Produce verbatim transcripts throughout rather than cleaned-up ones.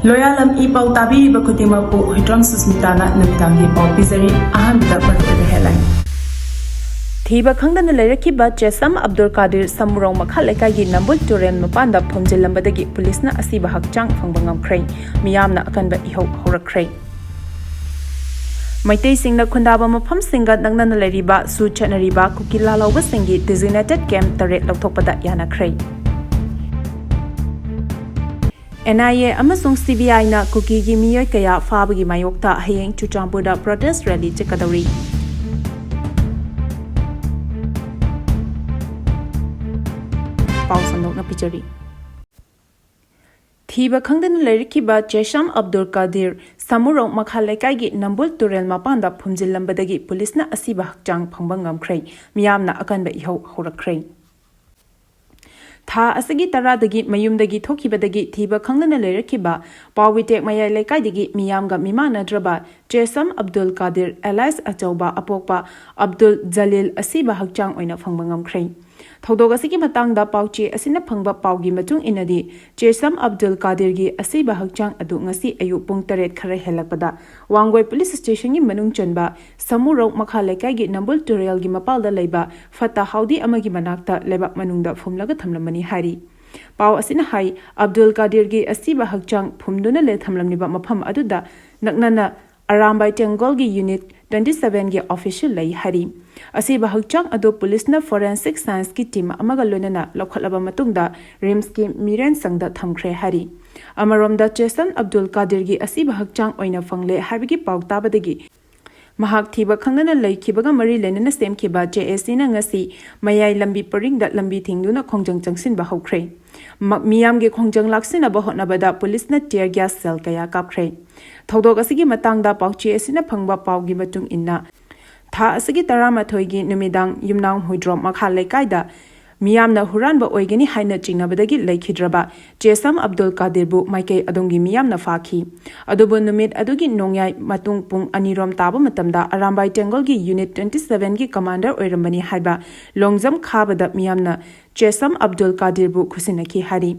ꯂꯣꯌꯥꯂꯝ E ꯄꯥꯎ ꯇꯥꯕꯤꯔꯤꯕ ꯈꯨꯗꯤꯡꯃꯛꯄꯨ ꯍꯨꯏꯗ꯭ꯔꯣꯝ ꯁꯨꯁꯃꯤꯇꯥꯅ ꯅꯨꯃꯤꯗꯥꯡꯒꯤ ꯄꯥꯎ ꯄꯤꯖꯔꯤ꯫ ꯑꯍꯥꯟꯕꯗ ꯃꯔꯨꯑꯣꯏꯕ headline꯫ ꯊꯤꯕ ꯈꯪꯗꯅ ꯂꯩꯔꯛꯈꯤꯕ ꯆꯦꯁꯝ ꯑꯕꯗꯨꯜ ꯀꯥꯗꯤꯔ ꯁꯃꯨꯔꯧ ꯃꯈꯥ ꯂꯩꯀꯥꯏꯒꯤ ꯅꯝꯕꯨꯜ ꯇꯨꯔꯦꯜ ꯃꯄꯥꯟꯗ ꯐꯨꯝꯖꯤꯜꯂꯝꯕꯗꯒꯤ ꯄꯨꯂꯤꯁꯅ ꯑꯁꯤꯕ ꯍꯛꯆꯥꯡ ꯐꯪꯕ ꯉꯝꯈ꯭ꯔꯦ꯫ ꯃꯤꯌꯥꯝꯅ ꯑꯀꯟꯕ ꯏꯍꯧ ꯍꯧꯔꯛꯈ꯭ꯔꯦ꯫ ꯃꯩꯇꯩꯁꯤꯡꯅ ꯈꯨꯟꯗꯥꯕ ꯃꯐꯝꯁꯤꯡꯒ ꯅꯛꯅꯅ ꯂꯩꯔꯤꯕ ꯁꯨ ꯆꯠꯅꯔꯤꯕ ꯀꯨꯀꯤ ꯂꯥꯜꯍꯧꯕꯁꯤꯡꯒꯤ designated camp ꯇꯔꯦꯠ ꯂꯧꯊꯣꯛꯄꯗ ꯌꯥꯅꯈ꯭ꯔꯦ꯫ ꯑꯦꯟ ꯑꯥꯏ ꯑꯦ ꯑꯃꯁꯨꯡ ꯁꯤ ꯕꯤ ꯑꯥꯏꯅ ꯀꯨꯀꯤꯒꯤ ꯃꯤꯑꯣꯏ ꯀꯌꯥ ꯐꯥꯕꯒꯤ ꯃꯥꯌꯣꯛꯇ ꯍꯌꯦꯡ ꯆꯨꯔꯆꯥꯟꯄꯨꯔꯗ protest rally ꯆꯠꯀꯗꯧꯔꯤ꯫ ꯄꯥꯎ ꯁꯟꯗꯣꯛꯅ ꯄꯤꯖꯔꯤ꯫ ꯊꯤꯕ ꯈꯪꯗꯅ ꯂꯩꯔꯛꯈꯤꯕ ꯆꯦꯁꯝ ꯑꯕꯗꯨꯜ ꯀꯥꯗꯤꯔ ꯁꯃꯨꯔꯧ ꯃꯈꯥ ꯂꯩꯀꯥꯏꯒꯤ ꯅꯝꯕꯨꯜ ꯇꯨꯔꯦꯜ ꯃꯄꯥꯟꯗ ꯐꯨꯝꯖꯤꯜꯂꯝꯕꯗꯒꯤ ꯄꯨꯂꯤꯁꯅ ꯑꯁꯤꯕ ꯍꯛꯆꯥꯡ ꯐꯪꯕ ꯉꯝꯈ꯭ꯔꯦ꯫ ꯃꯤꯌꯥꯝꯅ ꯑꯀꯟꯕ ꯏꯍꯧ ꯍꯧꯔꯛꯈ꯭ꯔꯦ꯫ ꯊꯥ ꯑꯁꯤꯒꯤ ꯇꯔꯥꯗꯒꯤ ꯃꯌꯨꯝꯗꯒꯤ ꯊꯣꯛꯈꯤꯕꯗꯒꯤ ꯊꯤꯕ ꯈꯪꯗꯅ ꯂꯩꯔꯛꯈꯤꯕ ꯄꯥꯎꯋꯤꯇꯦꯛ ꯃꯌꯥꯏ ꯂꯩꯀꯥꯏꯗꯒꯤ ꯃꯤꯌꯥꯝꯒ ꯃꯤꯃꯥꯟꯅꯗ꯭ꯔꯕ ꯆꯦꯁꯝ ꯑꯕꯗꯨꯜ ꯀꯥꯗꯤꯔ alias ꯑꯆꯧꯕ ꯑꯄꯣꯛꯄ ꯑꯕꯗꯨꯜ ꯖꯂꯤꯜ ꯑꯁꯤꯕ ꯍꯛꯆꯥꯡ ꯑꯣꯏꯅ ꯐꯪꯕ ꯉꯝꯈ꯭ꯔꯦ꯫ ꯊꯧꯗꯣꯛ ꯑꯁꯤꯒꯤ ꯃꯇꯥꯡꯗ ꯄꯥꯎꯆꯦ ꯑꯁꯤꯅ ꯐꯪꯕ ꯄꯥꯎꯒꯤ ꯃꯇꯨꯡ ꯏꯟꯅꯗꯤ, ꯆꯦꯁꯝ ꯑꯕꯗꯨꯜ ꯀꯥꯗꯤꯔꯒꯤ ꯑꯁꯤꯕ ꯍꯛꯆꯥꯡ ꯑꯗꯨ ꯉꯁꯤ ꯑꯌꯨꯛ ꯄꯨꯡ ꯇꯔꯦꯠ ꯈꯔ ꯍꯦꯜꯂꯛꯄꯗ ꯋꯥꯡꯒꯣꯏ ꯄꯨꯂꯤꯁ ꯁ꯭ꯇꯦꯁꯟꯒꯤ ꯃꯅꯨꯡ ꯆꯟꯕ ꯁꯃꯨꯔꯧ ꯃꯈꯥ ꯂꯩꯀꯥꯏꯒꯤ ꯅꯝꯕꯨꯜ ꯇꯨꯔꯦꯜꯒꯤ ꯃꯄꯥꯜꯗ ꯂꯩꯕ ꯐꯠꯇ ꯍꯥꯎꯗꯤ ꯑꯃꯒꯤ ꯃꯅꯥꯛꯇ ꯂꯩꯕꯥꯛ ꯃꯅꯨꯡꯗ ꯐꯨꯝꯂꯒ ꯊꯝꯂꯝꯕꯅꯤ ꯍꯥꯏꯔꯤ꯫ ꯄꯥꯎ ꯑꯁꯤꯅ ꯍꯥꯏ, ꯑꯕꯗꯨꯜ ꯀꯥꯗꯤꯔꯒꯤ ꯑꯁꯤꯕ ꯍꯛꯆꯥꯡ ꯐꯨꯝꯗꯨꯅ ꯂꯩ ꯊꯝꯂꯝꯂꯤꯕ ꯃꯐꯝ ꯑꯗꯨꯗ ꯅꯛꯅꯅ ꯑꯔꯥꯝꯕꯥꯏ ꯇꯦꯡꯒꯣꯜꯒꯤ unit twenty sevenꯒꯤ official ꯂꯩ ꯍꯥꯏꯔꯤ꯫ ꯑꯁꯤꯕ ꯍꯛꯆꯥꯡ ꯑꯗꯨ ꯄꯨꯂꯤꯁꯅ forensic scienceꯀꯤ team ꯑꯃꯒ ꯂꯣꯏꯅꯅ ꯂꯧꯈꯠꯂꯕ ꯃꯇꯨꯡꯗ RIMSꯀꯤ ꯃꯤꯔꯦꯟ ꯁꯪꯗ ꯊꯝꯈ꯭ꯔꯦ ꯍꯥꯏꯔꯤ꯫ ꯑꯃꯔꯣꯝꯗ, ꯆꯦꯁꯝ ꯑꯕꯗꯨꯜ ꯀꯥꯗꯤꯔꯒꯤ ꯑꯁꯤꯕ ꯍꯛꯆꯥꯡ ꯑꯣꯏꯅ ꯐꯪꯂꯦ ꯍꯥꯏꯕꯒꯤ ꯄꯥꯎ ꯇꯥꯕꯗꯒꯤ ꯃꯍꯥꯛ ꯊꯤꯕ ꯈꯪꯗꯅ ꯂꯩꯈꯤꯕꯒ ꯃꯔꯤ ꯂꯩꯅꯅ ꯁꯦꯝꯈꯤꯕ JACꯅ ꯉꯁꯤ ꯃꯌꯥꯏ ꯂꯝꯕꯤ ꯄꯔꯤꯡꯗ ꯂꯝꯕꯤ ꯊꯤꯡꯗꯨꯅ ꯈꯣꯡꯖꯪ ꯆꯪꯁꯤꯟꯕ ꯍꯧꯈ꯭ꯔꯦ꯫ ꯃ-, ꯃꯤꯌꯥꯝꯒꯤ ꯈꯣꯡꯖꯪ ꯂꯥꯛꯁꯤꯟꯅꯕ ꯍꯣꯠꯅꯕꯗ ꯄꯨꯂꯤꯁꯅ tear gas shell ꯀꯌꯥ ꯀꯥꯞꯈ꯭ꯔꯦ꯫ ꯊꯧꯗꯣꯛ ꯑꯁꯤꯒꯤ ꯃꯇꯥꯡꯗ ꯄꯥꯎꯆꯦ ꯑꯁꯤꯅ ꯐꯪꯕ ꯄꯥꯎꯒꯤ ꯃꯇꯨꯡ ꯏꯟꯅ, ꯊꯥ ꯑꯁꯤꯒꯤ ꯇꯔꯥꯃꯥꯊꯣꯏꯒꯤ ꯅꯨꯃꯤꯗꯥꯡ ꯌꯨꯝꯅꯥꯝ ꯍꯨꯏꯗ꯭ꯔꯣꯝ ꯃꯈꯥ ꯂꯩꯀꯥꯏꯗ ꯃꯤꯌꯥꯝꯅ ꯍꯨꯔꯥꯟꯕ ꯑꯣꯏꯒꯅꯤ ꯍꯥꯏꯅ ꯆꯤꯡꯅꯕꯗꯒꯤ ꯂꯩꯈꯤꯗ꯭ꯔꯕ ꯆꯦꯁꯝ ꯑꯕꯗꯨꯜ ꯀꯥꯗꯤꯔꯕꯨ ꯃꯥꯏꯀꯩ ꯑꯗꯣꯝꯒꯤ ꯃꯤꯌꯥꯝꯅ ꯐꯥꯈꯤ꯫ ꯑꯗꯨꯕꯨ ꯅꯨꯃꯤꯠ ꯑꯗꯨꯒꯤ ꯅꯣꯡꯌꯥꯏ ꯃꯇꯨꯡ ꯄꯨꯡ ꯑꯅꯤꯔꯣꯝ ꯇꯥꯕ ꯃꯇꯝꯗ ꯑꯔꯥꯝꯕꯥꯏ ꯇꯦꯡꯒꯣꯜꯒꯤ unit twenty sevenꯒꯤ commander ꯑꯣꯏꯔꯝꯕꯅꯤ ꯍꯥꯏꯕ long jump ꯈꯥꯕꯗ ꯃꯤꯌꯥꯝꯅ ꯆꯦꯁꯝ ꯑꯕꯗꯨꯜ ꯀꯥꯗꯤꯔꯕꯨ ꯈꯨꯠꯁꯤꯟꯅꯈꯤ ꯍꯥꯏꯔꯤ꯫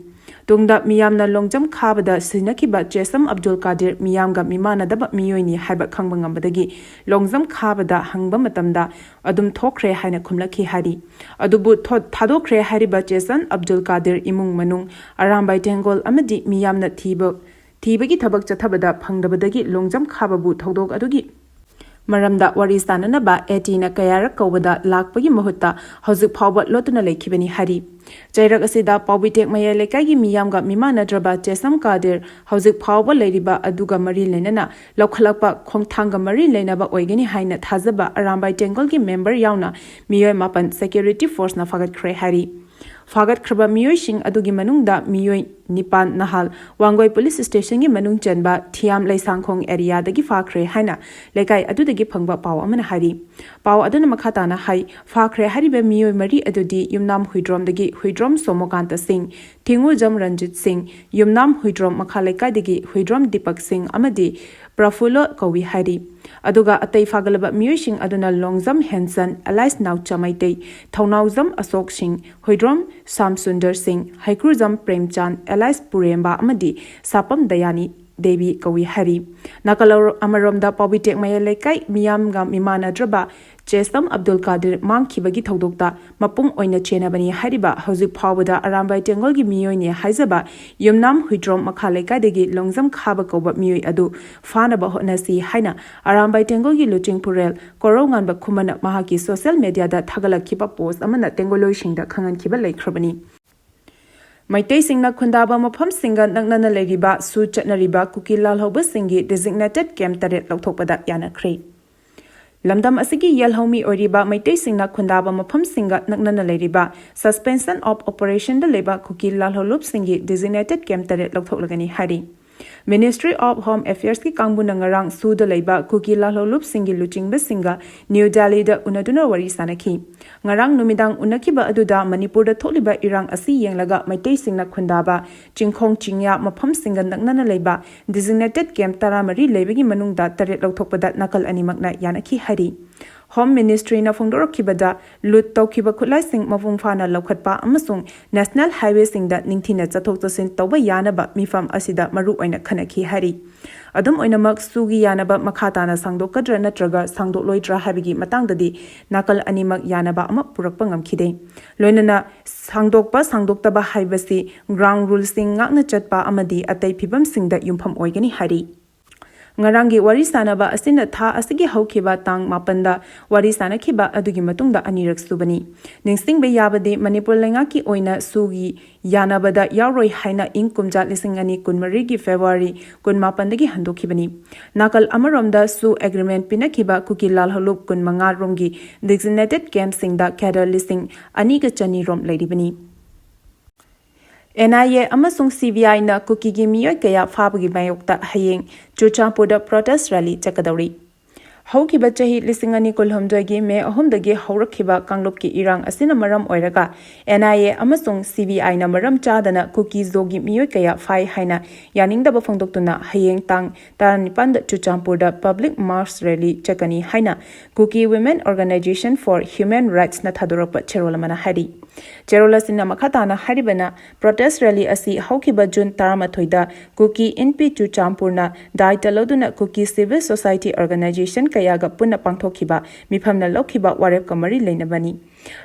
ꯇꯨꯡꯗ ꯃꯤꯌꯥꯝꯅ ꯂꯣꯡꯖꯝ ꯈꯥꯕꯗ ꯁꯤꯖꯤꯟꯅꯈꯤꯕ ꯆꯦꯁꯝ ꯑꯕꯗꯨꯜ ꯀꯥꯗꯤꯔ ꯃꯤꯌꯥꯝꯒ ꯃꯤꯃꯥꯟꯅꯗꯕ ꯃꯤꯑꯣꯏꯅꯤ ꯍꯥꯏꯕ ꯈꯪꯕ ꯉꯝꯕꯗꯒꯤ ꯂꯣꯡꯖꯝ ꯈꯥꯕꯗ ꯍꯪꯕ ꯃꯇꯝꯗ ꯑꯗꯨꯝ ꯊꯣꯛꯈ꯭ꯔꯦ ꯍꯥꯏꯅ ꯈꯨꯝꯂꯛꯈꯤ ꯍꯥꯏꯔꯤ꯫ ꯑꯗꯨꯕꯨ ꯊꯣ-, ꯊꯥꯗꯣꯛꯈ꯭ꯔꯦ ꯍꯥꯏꯔꯤꯕ ꯆꯦꯁꯝ ꯑꯕꯗꯨꯜ ꯀꯥꯗꯤꯔ ꯏꯃꯨꯡ ꯃꯅꯨꯡ, ꯑꯔꯥꯝꯕꯥꯏ ꯇꯦꯡꯒꯣꯜ ꯑꯃꯗꯤ ꯃꯤꯌꯥꯝꯅ ꯊꯤꯕ, ꯊꯤꯕꯒꯤ ꯊꯕꯛ ꯆꯠꯊꯕꯗ ꯐꯪꯗꯕꯗꯒꯤ ꯂꯣꯡꯖꯝ ꯈꯥꯕꯕꯨ ꯊꯧꯗꯣꯛ ꯑꯗꯨꯒꯤ ꯃꯔꯝꯗ ꯋꯥꯔꯤ ꯁꯥꯅꯅꯕ ꯑꯦ ꯇꯤꯅ ꯀꯌꯥꯔꯛ ꯀꯧꯕꯗ ꯂꯥꯛꯄꯒꯤ ꯃꯍꯨꯠꯇ ꯍꯧꯖꯤꯛ ꯐꯥꯎꯕ ꯂꯣꯠꯇꯨꯅ ꯂꯩꯈꯤꯕꯅꯤ ꯍꯥꯏꯔꯤ꯫ ꯆꯩꯔꯛ ꯑꯁꯤꯗ ꯄꯥꯎꯕꯤꯇꯦꯛ ꯃꯌꯥꯏ ꯂꯩꯀꯥꯏꯒꯤ ꯃꯤꯌꯥꯝꯒ ꯃꯤꯃꯥꯟꯅꯗ꯭ꯔꯕ ꯆꯦꯁꯝ ꯀꯥꯗꯤꯔ ꯍꯧꯖꯤꯛ ꯐꯥꯎꯕ ꯂꯩꯔꯤꯕ ꯑꯗꯨꯒ ꯃꯔꯤ ꯂꯩꯅꯅ ꯂꯧꯈꯠꯂꯛꯄ ꯈꯣꯡꯊꯥꯡꯒ ꯃꯔꯤ ꯂꯩꯅꯕ ꯑꯣꯏꯒꯅꯤ ꯍꯥꯏꯅ ꯊꯥꯖꯕ ꯑꯔꯥꯝꯕꯥꯏ ꯇꯦꯡꯒꯣꯜꯒꯤ ꯃꯦꯝꯕꯔ ꯌꯥꯎꯅ ꯃꯤꯑꯣꯏ ꯃꯥꯄꯟ ꯁꯦꯀ꯭ꯌꯨꯔꯤꯇꯤ ꯐꯣꯔꯁꯅ ꯐꯥꯒꯠꯈ꯭ꯔꯦ ꯍꯥꯏꯔꯤ꯫ ꯐꯥꯒꯠꯈ꯭ꯔꯕ ꯃꯤꯑꯣꯏꯁꯤꯡ ꯑꯗꯨꯒꯤ ꯃꯅꯨꯡꯗ ꯃꯤꯑꯣꯏ ꯅꯤꯄꯥꯟ ꯅꯍꯥꯜ ꯋꯥꯡꯒꯣꯏ ꯄꯨꯂꯤꯁ ꯁ꯭ꯇꯦꯁꯟꯒꯤ ꯃꯅꯨꯡ ꯆꯟꯕ ꯊꯤꯌꯥꯝ ꯂꯩꯁꯥꯡꯈꯣꯡ ꯑꯦꯔꯤꯌꯥꯗꯒꯤ ꯐꯥꯈ꯭ꯔꯦ ꯍꯥꯏꯅ ꯂꯩꯀꯥꯏ ꯑꯗꯨꯗꯒꯤ ꯐꯪꯕ ꯄꯥꯎ ꯑꯃꯅ ꯍꯥꯏꯔꯤ꯫ ꯄꯥꯎ ꯑꯗꯨꯅ ꯃꯈꯥ ꯇꯥꯅ ꯍꯥꯏ, ꯐꯥꯈ꯭ꯔꯦ ꯍꯥꯏꯔꯤꯕ ꯃꯤꯑꯣꯏ ꯃꯔꯤ ꯑꯗꯨꯗꯤ ꯌꯨꯝꯅꯥꯝ ꯍꯨꯏꯗ꯭ꯔꯣꯝꯗꯒꯤ ꯍꯨꯏꯗ꯭ꯔꯣꯝ ꯁꯣꯃꯣꯀꯥꯟꯇ ꯁꯤꯡ, ꯊꯤꯉꯨꯖꯝ ꯔꯟꯖꯤꯠ ꯁꯤꯡ, ꯌꯨꯝꯅꯥꯝ ꯍꯨꯏꯗ꯭ꯔꯣꯝ ꯃꯈꯥ ꯂꯩꯀꯥꯏꯗꯒꯤ ꯍꯨꯏꯗ꯭ꯔꯣꯝ ꯗꯤꯄꯛ ꯁꯤꯡ ꯑꯃꯗꯤ ꯄ꯭ꯔꯐꯨꯜꯂ ꯀꯧꯏ ꯍꯥꯏꯔꯤ꯫ ꯑꯗꯨꯒ ꯑꯇꯩ ꯐꯥꯒꯠꯂꯕ ꯃꯤꯑꯣꯏꯁꯤꯡ ꯑꯗꯨꯅ ꯂꯣꯡꯖꯝ ꯍꯦꯟꯁꯟ, ꯑꯦꯂꯥꯏꯁ ꯅꯥꯎꯆꯥ ꯃꯩꯇꯩ, ꯊꯧꯅꯥꯎꯖꯝ ꯑꯁꯣꯛ ꯁꯤꯡ, ꯍꯨꯏꯗ꯭ꯔꯣꯝ ꯁ꯭ꯌꯥꯝ ꯁꯨꯟꯗꯔ ꯁꯤꯡ, ꯍꯩꯀ꯭ꯔꯨꯖꯝ ꯄ꯭ꯔꯦꯝꯆꯥꯟ, ꯑꯦꯂꯥꯏꯁ ꯄꯨꯔꯦꯝꯕ ꯑꯃꯗꯤ ꯁꯥꯄꯝ ꯗꯌꯥꯅꯤ ꯗꯦꯕꯤ ꯀꯧꯏ ꯍꯥꯏꯔꯤ꯫ ꯅꯥꯀꯜ ꯑꯃꯔꯣꯝꯗ ꯄꯥꯎꯕꯤꯇꯦꯛ ꯃꯌꯥꯏ ꯂꯩꯀꯥꯏ ꯃꯤꯌꯥꯝꯒ ꯃꯤꯃꯥꯟꯅꯗ꯭ꯔꯕ ꯆꯦꯁꯝ ꯑꯕꯗꯨꯜ ꯀꯥꯗꯤꯔ ꯃꯥꯡꯈꯤꯕꯒꯤ ꯊꯧꯗꯣꯛꯇ ꯃꯄꯨꯡ ꯑꯣꯏꯅ ꯆꯦꯟꯅꯕꯅꯤ ꯍꯥꯏꯔꯤꯕ ꯍꯧꯖꯤꯛ ꯐꯥꯎꯕꯗ ꯑꯔꯥꯝꯕꯥꯏ ꯇꯦꯡꯒꯣꯜꯒꯤ ꯃꯤꯑꯣꯏꯅꯤ ꯍꯥꯏꯖꯕ ꯌꯨꯝꯅꯥꯝ ꯍꯨꯏꯗ꯭ꯔꯣꯝ ꯃꯈꯥ ꯂꯩꯀꯥꯏꯗꯒꯤ ꯂꯣꯡꯖꯝ ꯈꯥꯕ ꯀꯧꯕ ꯃꯤꯑꯣꯏ ꯑꯗꯨ ꯐꯥꯅꯕ ꯍꯣꯠꯅꯁꯤ ꯍꯥꯏꯅ ꯑꯔꯥꯝꯕꯥꯏ ꯇꯦꯡꯒꯣꯜꯒꯤ ꯂꯨꯆꯤꯡ ꯄꯨꯔꯦꯜ ꯀꯣꯔꯧꯉꯥꯟꯕ ꯈꯨꯃꯟꯅ ꯃꯍꯥꯛꯀꯤ ꯁꯣꯁꯤꯌꯦꯜ ꯃꯦꯗꯤꯌꯥꯗ ꯊꯥꯒꯠꯂꯛꯈꯤꯕ ꯄꯣꯁ ꯑꯃꯅ ꯇꯦꯡꯒꯣꯂꯣꯏꯁꯤꯡꯗ ꯈꯪꯍꯟꯈꯤꯕ ꯂꯩꯈ꯭ꯔꯕꯅꯤ꯫ ꯃꯩꯇꯩꯁꯤꯡꯅ ꯈꯨꯟꯗꯥꯕ ꯃꯐꯝꯁꯤꯡꯒ ꯅꯛꯅꯅ ꯂꯩꯔꯤꯕ ꯁꯨ ꯆꯠꯅꯔꯤꯕ ꯀꯨꯀꯤ ꯂꯥꯜꯍꯧꯕꯁꯤꯡꯒꯤ ꯗꯤꯖꯤꯒꯅꯦꯇꯦꯗ ꯀꯦꯝꯞ ꯇꯔꯦꯠ ꯂꯧꯊꯣꯛꯄꯗ ꯌꯥꯅꯈ꯭ꯔꯦ꯫ ꯂꯝꯗꯝ ꯑꯁꯤꯒꯤ ꯌꯦꯜꯍꯧꯃꯤ ꯑꯣꯏꯔꯤꯕ ꯃꯩꯇꯩꯁꯤꯡꯅ ꯈꯨꯟꯗꯥꯕ ꯃꯐꯝꯁꯤꯡꯒ ꯅꯛꯅꯅ ꯂꯩꯔꯤꯕ ꯁꯁꯄꯦꯟꯁꯟ ꯑꯣꯐ ꯑꯣꯄꯔꯦꯁꯟꯗ ꯂꯩꯕ ꯀꯨꯀꯤ ꯂꯥꯜꯍꯧꯂꯨꯞꯁꯤꯡꯒꯤ ꯗꯤꯖꯤꯒꯅꯦꯇꯦꯗ ꯀꯦꯝꯞ ꯇꯔꯦꯠ ꯂꯧꯊꯣꯛꯂꯒꯅꯤ ꯍꯥꯏꯔꯤ꯫ ꯃꯤꯅꯤꯁꯇ꯭ꯔꯤ ꯑꯣꯐ ꯍꯣꯝ ꯑꯦꯐꯤꯌꯔꯁꯀꯤ ꯀꯥꯡꯕꯨꯅ ꯉꯔꯥꯡ ꯁꯨꯗ ꯂꯩꯕ ꯀꯨꯀꯤ ꯂꯥꯜꯍꯧꯂꯨꯞꯁꯤꯡꯒꯤ ꯂꯨꯆꯤꯡꯕꯁꯤꯡꯒ ꯅ꯭ꯌꯨ ꯗꯦꯜꯂꯤꯗ ꯎꯅꯗꯨꯅ ꯋꯥꯔꯤ ꯁꯥꯅꯈꯤ꯫ ꯉꯔꯥꯡ ꯅꯨꯃꯤꯗꯥꯡ ꯎꯅꯈꯤꯕ ꯑꯗꯨꯗ ꯃꯅꯤꯄꯨꯔꯗ ꯊꯣꯛꯂꯤꯕ ꯏꯔꯥꯡ ꯑꯁꯤ ꯌꯦꯡꯂꯒ ꯃꯩꯇꯩꯁꯤꯡꯅ ꯈꯨꯟꯗꯥꯕ ꯆꯤꯡꯈꯣꯡ ꯆꯤꯡꯌꯥ ꯃꯐꯝꯁꯤꯡꯒ ꯅꯛꯅꯅ ꯂꯩꯕ ꯗꯤꯖꯤꯒꯅꯦꯇꯦꯗ ꯀꯦꯝꯞ ꯇꯔꯥꯃꯔꯤ ꯂꯩꯕꯒꯤ ꯃꯅꯨꯡꯗ ꯇꯔꯦꯠ ꯂꯧꯊꯣꯛꯄꯗ ꯅꯥꯀꯜ ꯑꯅꯤꯃꯛꯅ ꯌꯥꯅꯈꯤ ꯍꯥꯏꯔꯤ꯫ ꯍꯣꯝ ꯃꯤꯅꯤꯁꯇ꯭ꯔꯤꯅ ꯐꯣꯡꯗꯣꯔꯛꯈꯤꯕꯗ, ꯂꯨꯠ ꯇꯧꯈꯤꯕ ꯈꯨꯠꯂꯥꯏꯁꯤꯡ ꯃꯄꯨꯡ ꯐꯥꯅ ꯂꯧꯈꯠꯄ ꯑꯃꯁꯨꯡ ꯅꯦꯁꯅꯦꯜ ꯍꯥꯏꯋꯦꯁꯤꯡꯗ ꯅꯤꯡꯊꯤꯅ ꯆꯠꯊꯣꯛ ꯆꯠꯁꯤꯟ ꯇꯧꯕ ꯌꯥꯅꯕ ꯃꯤꯐꯝ ꯑꯁꯤꯗ ꯃꯔꯨ ꯑꯣꯏꯅ ꯈꯟꯅꯈꯤ ꯍꯥꯏꯔꯤ꯫ ꯑꯗꯨꯝ ꯑꯣꯏꯅꯃꯛ, ꯁꯨꯒꯤ ꯌꯥꯅꯕ ꯃꯈꯥ ꯇꯥꯅ ꯁꯥꯡꯗꯣꯛꯀꯗ꯭ꯔꯥ ꯅꯠꯇ꯭ꯔꯒ ꯁꯥꯡꯗꯣꯛꯂꯣꯏꯗ꯭ꯔꯥ ꯍꯥꯏꯕꯒꯤ ꯃꯇꯥꯡꯗꯗꯤ ꯅꯥꯀꯜ ꯑꯅꯤꯃꯛ ꯌꯥꯅꯕ ꯑꯃ ꯄꯨꯔꯛꯄ ꯉꯝꯈꯤꯗꯦ꯫ ꯂꯣꯏꯅꯅ ꯁꯥꯡꯗꯣꯛꯄ ꯁꯥꯡꯗꯣꯛꯇꯕ ꯍꯥꯏꯕꯁꯤ ꯒ꯭ꯔꯥꯎꯟ ꯔꯨꯜꯁꯤꯡ ꯉꯥꯛꯅ ꯆꯠꯄ ꯑꯃꯗꯤ ꯑꯇꯩ ꯐꯤꯕꯝꯁꯤꯡꯗ ꯌꯨꯝꯐꯝ ꯑꯣꯏꯒꯅꯤ ꯍꯥꯏꯔꯤ꯫ ꯉꯔꯥꯡꯒꯤ ꯋꯥꯔꯤ ꯁꯥꯅꯕ ꯑꯁꯤꯅ ꯊꯥ ꯑꯁꯤꯒꯤ ꯍꯧꯈꯤꯕ ꯇꯥꯡ ꯃꯥꯄꯟꯗ ꯋꯥꯔꯤ ꯁꯥꯅꯈꯤꯕ ꯑꯗꯨꯒꯤ ꯃꯇꯨꯡꯗ ꯑꯅꯤꯔꯛ ꯁꯨꯕꯅꯤ꯫ ꯅꯤꯡꯁꯤꯡꯕ ꯌꯥꯕꯗꯤ, ꯃꯅꯤꯄꯨꯔ ꯂꯩꯉꯥꯛꯀꯤ ꯑꯣꯏꯅ ꯁꯨꯒꯤ ꯌꯥꯅꯕꯗ ꯌꯥꯎꯔꯣꯏ ꯍꯥꯏꯅ ꯏꯪ ꯀꯨꯝꯖꯥ ꯂꯤꯁꯤꯡ ꯑꯅꯤ ꯀꯨꯟꯃꯔꯤꯒꯤ ꯐꯦꯕ꯭ꯔꯨꯋꯥꯔꯤ ꯀꯨꯟꯃꯥꯄꯟꯗꯒꯤ ꯍꯟꯗꯣꯛꯈꯤꯕꯅꯤ꯫ ꯅꯥꯀꯜ ꯑꯃꯔꯣꯝꯗ ꯁꯨ ꯑꯦꯒ꯭ꯔꯤꯃꯦꯟ ꯄꯤꯅꯈꯤꯕ ꯀꯨꯀꯤ ꯂꯥꯜꯍꯧꯂꯨꯞ ꯀꯨꯟꯃꯉꯥ ꯔꯣꯝꯒꯤ ꯗꯤꯖꯤꯒꯅꯦꯇꯦꯗ ꯀꯦꯝꯞꯁꯤꯡꯗ ꯀꯦꯗꯔ ꯂꯤꯁꯤꯡ ꯑꯅꯤꯒ ꯆꯅꯤ ꯔꯣꯝ ꯂꯩꯔꯤꯕꯅꯤ꯫ ꯑꯦꯟ ꯑꯥꯏ ꯑꯦ ꯑꯃꯁꯨꯡ ꯁꯤ ꯕꯤ ꯑꯥꯏꯅ ꯀꯨꯀꯤꯒꯤ ꯃꯤꯑꯣꯏ ꯀꯌꯥ ꯐꯥꯕꯒꯤ ꯃꯥꯌꯣꯛꯇ ꯍꯌꯦꯡ ꯆꯨꯔꯆꯥꯟꯄꯨꯔꯗ ꯄ꯭ꯔꯣꯇꯦꯁ ꯔꯦꯂꯤ ꯆꯠꯀꯗꯧꯔꯤ꯫ ꯍꯧꯈꯤꯕ ꯆꯍꯤ ꯂꯤꯁꯤꯡ ꯑꯅꯤ ꯀꯨꯟꯍꯨꯝꯗꯣꯏꯒꯤ ꯃꯦ ꯑꯍꯨꯝꯗꯒꯤ ꯍꯧꯔꯛꯈꯤꯕ ꯀꯥꯡꯂꯨꯞꯀꯤ ꯏꯔꯥꯡ ꯑꯁꯤꯅ ꯃꯔꯝ ꯑꯣꯏꯔꯒ, ꯑꯦꯟ ꯑꯥꯏ ꯑꯦ ꯑꯃꯁꯨꯡ ꯁꯤ ꯕꯤ ꯑꯥꯏꯅ ꯃꯔꯝ ꯆꯥꯗꯅ ꯀꯨꯀꯤ ꯖꯣꯒꯤ ꯃꯤꯑꯣꯏ ꯀꯌꯥ ꯐꯥꯏ ꯍꯥꯏꯅ ꯌꯥꯅꯤꯡꯗꯕ ꯐꯣꯡꯗꯣꯛꯇꯨꯅ ꯍꯌꯦꯡ ꯇꯥꯡ ꯇꯔꯥꯅꯤꯄꯥꯟꯗ ꯆꯨꯔꯆꯥꯟꯄꯨꯔꯗ ꯄꯕ꯭ꯂꯤꯛ ꯃꯥꯔꯆ ꯔꯦꯂꯤ ꯆꯠꯀꯅꯤ ꯍꯥꯏꯅ ꯀꯨꯀꯤ ꯋꯤꯃꯦꯟ ꯑꯣꯔꯒꯅꯥꯏꯖꯦꯁꯟ ꯐꯣꯔ ꯍ꯭ꯌꯨꯃꯦꯟ ꯔꯥꯏꯠꯁꯅ ꯊꯥꯗꯣꯔꯛꯄ ꯆꯦꯔꯣꯜ ꯑꯃꯅ ꯍꯥꯏꯔꯤ꯫ ꯆꯦꯔꯣꯜ ꯑꯁꯤꯅ ꯃꯈꯥ ꯇꯥꯅ ꯍꯥꯏꯔꯤꯕꯅ, ꯄ꯭ꯔꯣꯇꯦꯁ ꯔꯦꯂꯤ ꯑꯁꯤ ꯍꯧꯈꯤꯕ ꯖꯨꯟ ꯇꯔꯥꯃꯥꯊꯣꯏꯗ ꯀꯨꯀꯤ ꯏꯟꯄꯤ ꯆꯨꯔꯆꯥꯟꯄꯨꯔꯅ ꯗꯥꯏꯇ ꯂꯧꯗꯨꯅ ꯀꯨꯀꯤ ꯁꯤꯚꯤꯜ ꯁꯣꯁꯥꯏꯇꯤ ꯑꯣꯔꯒꯅꯥꯏꯖꯦꯁꯟ ꯀꯌꯥꯒ ꯄꯨꯟꯅ ꯄꯥꯡꯊꯣꯛꯈꯤꯕ ꯃꯤꯐꯝꯅ ꯂꯧꯈꯤꯕ ꯋꯥꯔꯦꯞꯀ ꯃꯔꯤ ꯂꯩꯅꯕꯅꯤ꯫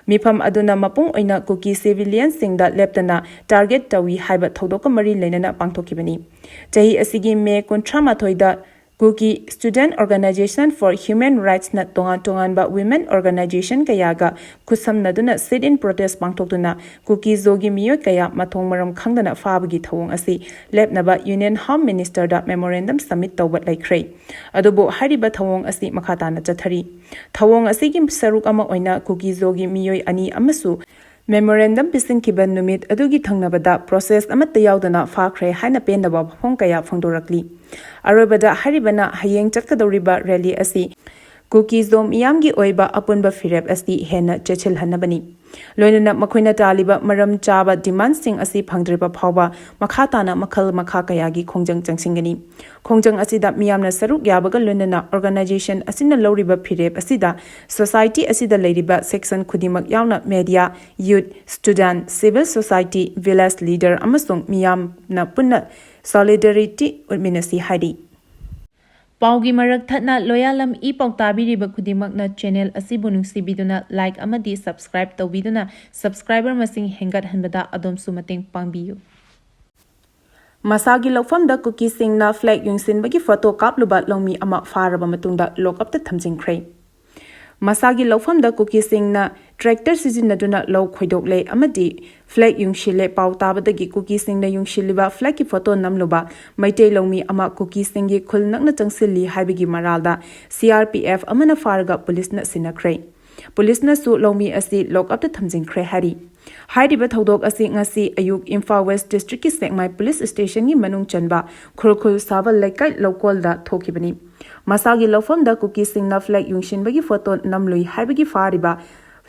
ꯃꯤꯐꯝ ꯑꯗꯨꯅ ꯃꯄꯨꯡ ꯑꯣꯏꯅ ꯀꯨꯀꯤ ꯁꯤꯚꯤꯂꯤꯌꯟꯁꯤꯡꯗ ꯂꯦꯞꯇꯅ ꯇꯥꯔꯒꯦꯠ ꯇꯧꯏ ꯍꯥꯏꯕ ꯊꯧꯗꯣꯛꯀ ꯃꯔꯤ ꯂꯩꯅꯅ ꯄꯥꯡꯊꯣꯛꯈꯤꯕꯅꯤ꯫ ꯆꯍꯤ ꯑꯁꯤꯒꯤ ꯃꯦ ꯀꯨꯟꯊ꯭ꯔꯥꯃꯥꯊꯣꯏꯗ ꯀꯨꯀꯤ ꯁ꯭ꯇꯨꯗꯦꯟꯠ ꯑꯣꯔꯒꯅꯥꯏꯖꯦꯁꯟ ꯐꯣꯔ ꯍ꯭ꯌꯨꯃꯦꯟ ꯔꯥꯏꯠꯁꯅ ꯇꯣꯉꯥꯟ ꯇꯣꯉꯥꯟꯕ ꯋꯤꯃꯦꯟ ꯑꯣꯔꯒꯅꯥꯏꯖꯦꯁꯟ ꯀꯌꯥꯒ ꯈꯨꯠꯁꯝꯅꯗꯨꯅ ꯁꯤꯠ ꯏꯟ ꯄ꯭ꯔꯣꯇꯦꯁ ꯄꯥꯡꯊꯣꯛꯇꯨꯅ ꯀꯨꯀꯤ ꯖꯣꯒꯤ ꯃꯤꯑꯣꯏ ꯀꯌꯥ ꯃꯊꯣꯡ ꯃꯔꯝ ꯈꯪꯗꯅ ꯐꯥꯕꯒꯤ ꯊꯧꯑꯣꯡ ꯑꯁꯤ ꯂꯦꯞꯅꯕ ꯌꯨꯅꯤꯌꯟ ꯍꯣꯝ ꯃꯤꯅꯤꯁꯇꯔꯗ ꯃꯦꯃꯣꯔꯦꯟꯗꯝ ꯁꯕꯃꯤꯠ ꯇꯧꯕ ꯂꯩꯈ꯭ꯔꯦ꯫ ꯑꯗꯨꯕꯨ ꯍꯥꯏꯔꯤꯕ ꯊꯧꯑꯣꯡ ꯑꯁꯤ ꯃꯈꯥ ꯇꯥꯅ ꯆꯠꯊꯔꯤ꯫ ꯊꯧꯑꯣꯡ ꯑꯁꯤꯒꯤ ꯁꯔꯨꯛ ꯑꯃ ꯑꯣꯏꯅ ꯀꯨꯀꯤ ꯖꯣꯒꯤ ꯃꯤꯑꯣꯏ ꯑꯅꯤ ꯑꯃꯁꯨ ꯃꯦꯃꯣꯔꯦꯟꯗꯝ ꯄꯤꯁꯤꯟꯈꯤꯕ ꯅꯨꯃꯤꯠ ꯑꯗꯨꯒꯤ ꯊꯪꯅꯕꯗ ꯄ꯭ꯔꯣꯁꯦꯁ ꯑꯃꯠꯇ ꯌꯥꯎꯗꯅ ꯐꯥꯈ꯭ꯔꯦ ꯍꯥꯏꯅ ꯄꯦꯟꯗꯕ ꯋꯥꯐꯝ ꯀꯌꯥ ꯐꯣꯡꯗꯣꯔꯛꯂꯤ꯫ ꯑꯔꯣꯏꯕꯗ ꯍꯥꯏꯔꯤꯕꯅ ꯍꯌꯦꯡ ꯆꯠꯀꯗꯧꯔꯤꯕ ꯔꯦꯂꯤ ꯑꯁꯤ ꯀꯨꯀꯤ ꯖꯣ ꯃꯤꯌꯥꯝꯒꯤ ꯑꯣꯏꯕ ꯑꯄꯨꯟꯕ ꯐꯤꯔꯦꯞ ꯑꯁꯤ ꯍꯦꯟꯅ ꯆꯦꯠꯁꯤꯜꯍꯟꯅꯕꯅꯤ꯫ ꯂꯣꯏꯅꯅ ꯃꯈꯣꯏꯅ ꯇꯥꯜꯂꯤꯕ ꯃꯔꯝ ꯆꯥꯕ ꯗꯤꯃꯥꯟꯁꯤꯡ ꯑꯁꯤ ꯐꯪꯗ꯭ꯔꯤꯕ ꯐꯥꯎꯕ ꯃꯈꯥ ꯇꯥꯅ ꯃꯈꯜ ꯃꯈꯥ ꯀꯌꯥꯒꯤ ꯈꯣꯡꯖꯪ ꯆꯪꯁꯤꯟꯒꯅꯤ꯫ ꯈꯣꯡꯖꯪ ꯑꯁꯤꯗ ꯃꯤꯌꯥꯝꯅ ꯁꯔꯨꯛ ꯌꯥꯕꯒ ꯂꯣꯏꯅꯅ organization ꯑꯁꯤꯅ ꯂꯧꯔꯤꯕ ꯐꯤꯔꯦꯞ ꯑꯁꯤꯗ society ꯑꯁꯤꯗ ꯂꯩꯔꯤꯕ section ꯈꯨꯗꯤꯡꯃꯛ ꯌꯥꯎꯅ media, youth, student, civil society, village leader ꯑꯃꯁꯨꯡ ꯃꯤꯌꯥꯝꯅ ꯄꯨꯟꯅ solidarity ꯎꯠꯃꯤꯟꯅꯁꯤ ꯍꯥꯏꯔꯤ꯫ ꯄꯥꯎꯒꯤ ꯃꯔꯛ ꯊꯠꯅ ꯂꯣꯌꯥꯂꯝ ꯏ ꯄꯥꯎ ꯇꯥꯕꯤꯔꯤꯕ ꯈꯨꯗꯤꯡꯃꯛꯅ channel ꯑꯁꯤꯕꯨ ꯅꯨꯡꯁꯤꯕꯤꯗꯨꯅ like ꯑꯃꯗꯤ subscribe ꯇꯧꯕꯤꯗꯨꯅ subscriber ꯃꯁꯤꯡ ꯍꯦꯟꯒꯠꯍꯟꯕꯗ ꯑꯗꯣꯝꯁꯨ ꯃꯇꯦꯡ ꯄꯥꯡꯕꯤꯌꯨ꯫ ꯃꯁꯥꯒꯤ ꯂꯧꯐꯝꯗ ꯀꯨꯀꯤꯁꯤꯡꯅ flag ꯌꯨꯡꯁꯤꯟꯕꯒꯤ photo ꯀꯥꯞꯂꯨꯕ ꯂꯧꯃꯤ ꯑꯃ ꯐꯥꯔꯕ ꯃꯇꯨꯡꯗ lock-upꯇ ꯊꯝꯖꯤꯟꯈ꯭ꯔꯦ꯫ ꯃꯁꯥꯒꯤ ꯂꯧꯐꯝꯗ ꯀꯨꯀꯤꯁꯤꯡꯅ tractor ꯁꯤꯖꯤꯟꯅꯗꯨꯅ ꯂꯧ ꯈꯣꯏꯗꯣꯛꯂꯦ ꯑꯃꯗꯤ flag ꯌꯨꯡꯁꯤꯜꯂꯦ꯫ ꯄꯥꯎ ꯇꯥꯕꯗꯒꯤ ꯀꯨꯀꯤꯁꯤꯡꯅ ꯌꯨꯡꯁꯤꯜꯂꯤꯕ flagꯀꯤ photo ꯅꯝꯂꯨꯕ ꯃꯩꯇꯩ ꯂꯧꯃꯤ ꯑꯃ ꯀꯨꯀꯤꯁꯤꯡꯒꯤ ꯈꯨꯜ ꯅꯛꯅ ꯆꯪꯁꯤꯜꯂꯤ ꯍꯥꯏꯕꯒꯤ ꯃꯔꯥꯜꯗ C R P F ꯑꯃꯅ ꯐꯥꯔꯒ ꯄꯨꯂꯤꯁꯅ ꯁꯤꯟꯅꯈ꯭ꯔꯦ꯫ ꯄꯨꯂꯤꯁꯅꯁꯨ ꯂꯧꯃꯤ ꯑꯁꯤ lock-upꯇ ꯊꯝꯖꯤꯟꯈ꯭ꯔꯦ ꯍꯥꯏꯔꯤ꯫ ꯍꯥꯏꯔꯤꯕ ꯊꯧꯗꯣꯛ ꯑꯁꯤ ꯉꯁꯤ ꯑꯌꯨꯛ ꯏꯝꯐꯥꯜ West Districtꯀꯤ ꯁꯦꯛꯃꯥꯏ ꯄꯨꯂꯤꯁ stationꯒꯤ ꯃꯅꯨꯡ ꯆꯟꯕ ꯈꯨꯔꯈꯨꯜ ꯁꯥꯕ ꯂꯩꯀꯥꯏ ꯂꯧꯀꯣꯜꯗ ꯊꯣꯛꯈꯤꯕꯅꯤ꯫ ꯃꯁꯥꯒꯤ ꯂꯧꯐꯝꯗ ꯀꯨꯀꯤꯁꯤꯡꯅ flag ꯌꯨꯡꯁꯤꯟꯕꯒꯤ photo ꯅꯝꯂꯨꯏ ꯍꯥꯏꯕꯒꯤ ꯐꯥꯔꯤꯕ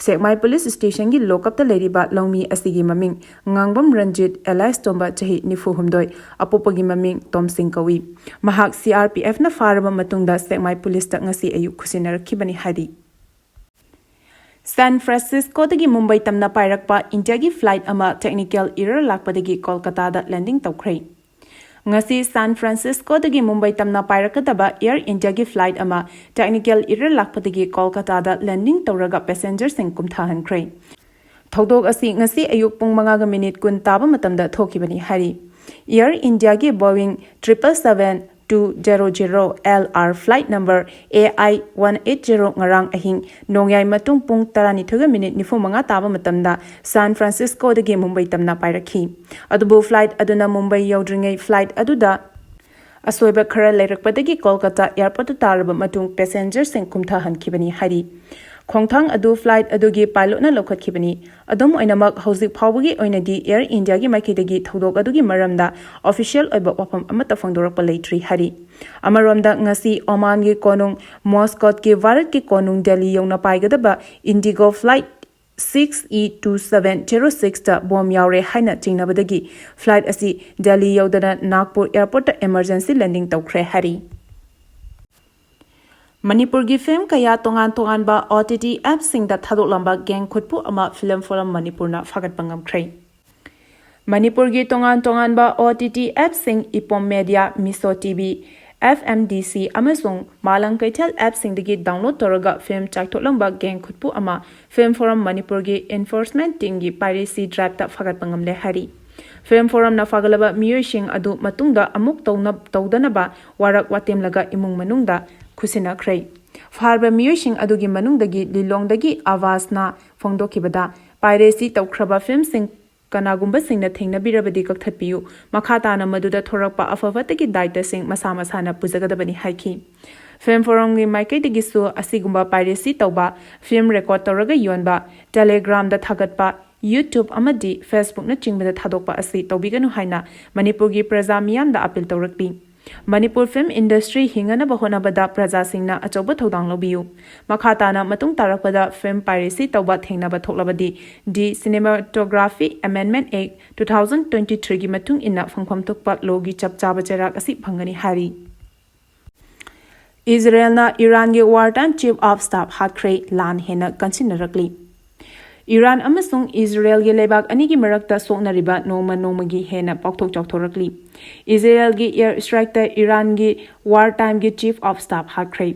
ꯁꯦꯛꯃꯥꯏ ꯄꯨꯂꯤꯁ stationꯒꯤ lock-upꯇ ꯂꯩꯔꯤꯕ ꯂꯧꯃꯤ ꯑꯁꯤꯒꯤ ꯃꯃꯤꯡ ꯉꯥꯡꯕꯝ ꯔꯟꯖꯤꯠ alias ꯇꯣꯝꯕ, ꯆꯍꯤ ꯅꯤꯐꯨ ꯍꯨꯝꯗꯣꯏ, ꯑꯄꯣꯛꯄꯒꯤ ꯃꯃꯤꯡ ꯇꯣꯝꯁꯤꯡ ꯀꯧꯏ꯫ ꯃꯍꯥꯛ C R P Fꯅ ꯐꯥꯔꯕ ꯃꯇꯨꯡꯗ ꯁꯦꯛꯃꯥꯏ ꯄꯨꯂꯤꯁꯇ ꯉꯁꯤ ꯑꯌꯨꯛ ꯈꯨꯠꯁꯤꯟꯅꯔꯛꯈꯤꯕꯅꯤ ꯍꯥꯏꯔꯤ꯫ ꯁꯥꯟ ꯐ꯭ꯔꯥꯟꯁꯤꯁꯀꯣꯗꯒꯤ ꯃꯨꯝꯕꯥꯏ ꯇꯝꯅ ꯄꯥꯏꯔꯛꯄ ꯏꯟꯗꯤꯌꯥꯒꯤ flight ꯑꯃ technical error ꯂꯥꯛꯄꯗꯒꯤ ꯀꯣꯜꯀꯇꯥꯗ landing ꯇꯧꯈ꯭ꯔꯦ꯫ ꯉꯁꯤ ꯁꯥꯟ ꯐ꯭ꯔꯥꯟꯁꯤꯁꯀꯣꯗꯒꯤ ꯃꯨꯝꯕꯥꯏ ꯇꯝꯅ ꯄꯥꯏꯔꯛꯀꯗꯕ Air Indiaꯒꯤ flight ꯑꯃ technical error ꯂꯥꯛꯄꯗꯒꯤ ꯀꯣꯜꯀꯇꯥꯗ landing ꯇꯧꯔꯒ passengerꯁꯤꯡ ꯀꯨꯝꯊꯍꯟꯈ꯭ꯔꯦ꯫ ꯊꯧꯗꯣꯛ ꯑꯁꯤ ꯉꯁꯤ ꯑꯌꯨꯛ ꯄꯨꯡ ꯃꯉꯥꯒ minute ꯀꯨꯟ ꯇꯥꯕ ꯃꯇꯝꯗ ꯊꯣꯛꯈꯤꯕꯅꯤ ꯍꯥꯏꯔꯤ꯫ Air Indiaꯒꯤ Boeing triple seven two zero zero L R flight number A I one eight zero ꯉꯔꯥꯡ ꯑꯍꯤꯡ ꯅꯣꯡꯌꯥꯏ ꯃꯇꯨꯡ ꯄꯨꯡ ꯇꯔꯥꯅꯤꯊꯣꯏꯒ minute ꯅꯤꯐꯨꯃꯉꯥ ꯇꯥꯕ ꯃꯇꯝꯗ ꯁꯥꯟ ꯐ꯭ꯔꯥꯟꯁꯤꯁꯀꯣꯗꯒꯤ ꯃꯨꯝꯕꯥꯏ ꯇꯝꯅ ꯄꯥꯏꯔꯛꯈꯤ꯫ ꯑꯗꯨꯕꯨ flight ꯑꯗꯨꯅ ꯃꯨꯝꯕꯥꯏ ꯌꯧꯗ꯭ꯔꯤꯉꯩ flight ꯑꯗꯨꯗ ꯑꯁꯣꯏꯕ ꯈꯔ ꯂꯩꯔꯛꯄꯗꯒꯤ ꯀꯣꯜꯀꯇꯥ airportꯇ ꯇꯥꯔꯕ ꯃꯇꯨꯡ passengerꯁꯤꯡ ꯀꯨꯝꯊꯍꯟꯈꯤꯕꯅꯤ ꯍꯥꯏꯔꯤ꯫ ꯈꯣꯡꯊꯥꯡ ꯑꯗꯨ flight ꯑꯗꯨꯒꯤ pilotꯅ ꯂꯧꯈꯠꯈꯤꯕꯅꯤ꯫ ꯑꯗꯨꯝ ꯑꯣꯏꯅꯃꯛ, ꯍꯧꯖꯤꯛ ꯐꯥꯎꯕꯒꯤ ꯑꯣꯏꯅꯗꯤ Air Indiaꯒꯤ ꯃꯥꯏꯀꯩꯗꯒꯤ ꯊꯧꯗꯣꯛ ꯑꯗꯨꯒꯤ ꯃꯔꯝꯗ official ꯑꯣꯏꯕ ꯋꯥꯐꯝ ꯑꯃꯠꯇ ꯐꯣꯡꯗꯣꯔꯛꯄ ꯂꯩꯇ꯭ꯔꯤ ꯍꯥꯏꯔꯤ꯫ ꯑꯃꯔꯣꯝꯗ, ꯉꯁꯤ ꯑꯣꯃꯥꯟꯒꯤ ꯀꯣꯅꯨꯡ ꯃꯣꯁꯀꯣꯠꯀꯤ ꯚꯥꯔꯠꯀꯤ ꯀꯣꯅꯨꯡ ꯗꯦꯜꯂꯤ ꯌꯧꯅ ꯄꯥꯏꯒꯗꯕ IndiGo flight six E two seven zero ꯁꯤꯛꯁꯇ ꯕꯣꯝ ꯌꯥꯎꯔꯦ ꯍꯥꯏꯅ ꯆꯤꯡꯅꯕꯗꯒꯤ flight ꯑꯁꯤ ꯗꯦꯜꯂꯤ ꯌꯧꯗꯅ ꯅꯥꯒꯄꯨꯔ airportꯇ emergency landing ꯇꯧꯈ꯭ꯔꯦ ꯍꯥꯏꯔꯤ꯫ ꯃꯅꯤꯄꯨꯔꯒꯤ film ꯀꯌꯥ ꯇꯣꯉꯥꯟ ꯇꯣꯉꯥꯟꯕ OTT appꯁꯤꯡꯗ ꯊꯥꯗꯣꯛꯂꯝꯕ ꯒꯦꯡ ꯈꯨꯠꯄꯨ ꯑꯃ Film Forum ꯃꯅꯤꯄꯨꯔꯅ ꯐꯥꯒꯠꯄ ꯉꯝꯈ꯭ꯔꯦ꯫ ꯃꯅꯤꯄꯨꯔꯒꯤ ꯇꯣꯉꯥꯟ ꯇꯣꯉꯥꯟꯕ OTT appꯁꯤꯡ Epom Media, Miso TV, FMDC ꯑꯃꯁꯨꯡ ꯃꯥꯂꯪ ꯀꯩꯊꯦꯜ appꯁꯤꯡꯗꯒꯤ download ꯇꯧꯔꯒ film ꯆꯥꯏꯊꯣꯛꯂꯝꯕ ꯒꯦꯡ ꯈꯨꯠꯄꯨ ꯑꯃ Film Forum ꯃꯅꯤꯄꯨꯔꯒꯤ enforcement teamꯒꯤ piracy driveꯇ ꯐꯥꯒꯠꯄ ꯉꯝꯂꯦ ꯍꯥꯏꯔꯤ꯫ Film Forumꯅ ꯐꯥꯒꯠꯂꯕ ꯃꯤꯑꯣꯏꯁꯤꯡ ꯑꯗꯨ ꯃꯇꯨꯡꯗ ꯑꯃꯨꯛ ꯇꯧꯅ-, ꯇꯧꯗꯅꯕ ꯋꯥꯔꯛ ꯋꯥꯇꯦꯝꯂꯒ ꯏꯃꯨꯡ ꯃꯅꯨꯡꯗ ꯈꯨꯠꯁꯤꯟꯅꯈ꯭ꯔꯦ꯫ ꯐꯥꯔꯕ ꯃꯤꯑꯣꯏꯁꯤꯡ ꯑꯗꯨꯒꯤ ꯃꯅꯨꯡꯗꯒꯤ ꯂꯤꯂꯣꯡꯗꯒꯤ ꯑꯕꯥꯁꯅ ꯐꯣꯡꯗꯣꯛꯈꯤꯕꯗ, piracy ꯇꯧꯈ꯭ꯔꯕ filmꯁꯤꯡ ꯀꯅꯥꯒꯨꯝꯕꯁꯤꯡꯅ ꯊꯦꯡꯅꯕꯤꯔꯕꯗꯤ ꯀꯛꯊꯠꯄꯤꯌꯨ꯫ ꯃꯈꯥ ꯇꯥꯅ ꯃꯗꯨꯗ ꯊꯣꯔꯛꯄ ꯑꯐ ꯐꯠꯇꯒꯤ ꯗꯥꯏꯇꯁꯤꯡ ꯃꯁꯥ ꯃꯁꯥꯅ ꯄꯨꯖꯒꯗꯕꯅꯤ ꯍꯥꯏꯈꯤ꯫ Film Forumꯒꯤ ꯃꯥꯏꯀꯩꯗꯒꯤꯁꯨ ꯑꯁꯤꯒꯨꯝꯕ piracy ꯇꯧꯕ, film record ꯇꯧꯔꯒ ꯌꯣꯟꯕ, Telegramꯗ ꯊꯥꯒꯠꯄ, YouTube ꯑꯃꯗꯤ Facebookꯅꯆꯤꯡꯕꯗ ꯊꯥꯗꯣꯛꯄ ꯑꯁꯤ ꯇꯧꯕꯤꯒꯅꯨ ꯍꯥꯏꯅ ꯃꯅꯤꯄꯨꯔꯒꯤ ꯄ꯭ꯔꯖꯥ ꯃꯤꯌꯥꯝꯗ appeal ꯇꯧꯔꯛꯂꯤ꯫ ꯃꯅꯤꯄꯨꯔ film industry ꯍꯤꯡꯅꯅꯕ ꯍꯣꯠꯅꯕꯗ ꯄ꯭ꯔꯖꯥꯁꯤꯡꯅ ꯑꯆꯧꯕ ꯊꯧꯗꯥꯡ ꯂꯧꯕꯤꯌꯨ꯫ ꯃꯈꯥ ꯇꯥꯅ ꯃꯇꯨꯡ ꯇꯥꯔꯛꯄꯗ film piracy ꯇꯧꯕ ꯊꯦꯡꯅꯕ ꯊꯣꯛꯂꯕꯗꯤ, The Cinematography Amendment Act two thousand twenty-threeꯒꯤ ꯃꯇꯨꯡ ꯏꯟꯅ ꯐꯪꯐꯝ ꯊꯣꯛꯄ lawꯒꯤ ꯆꯞ ꯆꯥꯕ ꯆꯩꯔꯥꯛ ꯑꯁꯤ ꯐꯪꯒꯅꯤ ꯍꯥꯏꯔꯤ꯫ ꯏꯖꯔꯦꯜꯅ ꯏꯔꯥꯟꯒꯤ war time chief of staff ꯍꯥꯠꯈ꯭ꯔꯦ, ꯂꯥꯟ ꯍꯦꯟꯅ ꯀꯟꯁꯤꯟꯅꯔꯛꯂꯤ꯫ ꯏꯔꯥꯟ ꯑꯃꯁꯨꯡ ꯏꯖꯔꯦꯜꯒꯤ ꯂꯩꯕꯥꯛ ꯑꯅꯤꯒꯤ ꯃꯔꯛꯇ ꯁꯣꯛꯅꯔꯤꯕ ꯅꯣꯡꯃ ꯅꯣꯡꯃꯒꯤ ꯍꯦꯟꯅ ꯄꯥꯛꯊꯣꯛ ꯆꯥꯎꯊꯣꯔꯛꯂꯤ꯫ ꯏꯖꯔꯦꯜꯒꯤ air strikeꯇ ꯏꯔꯥꯟꯒꯤ war timeꯒꯤ chief of staff ꯍꯥꯠꯈ꯭ꯔꯦ꯫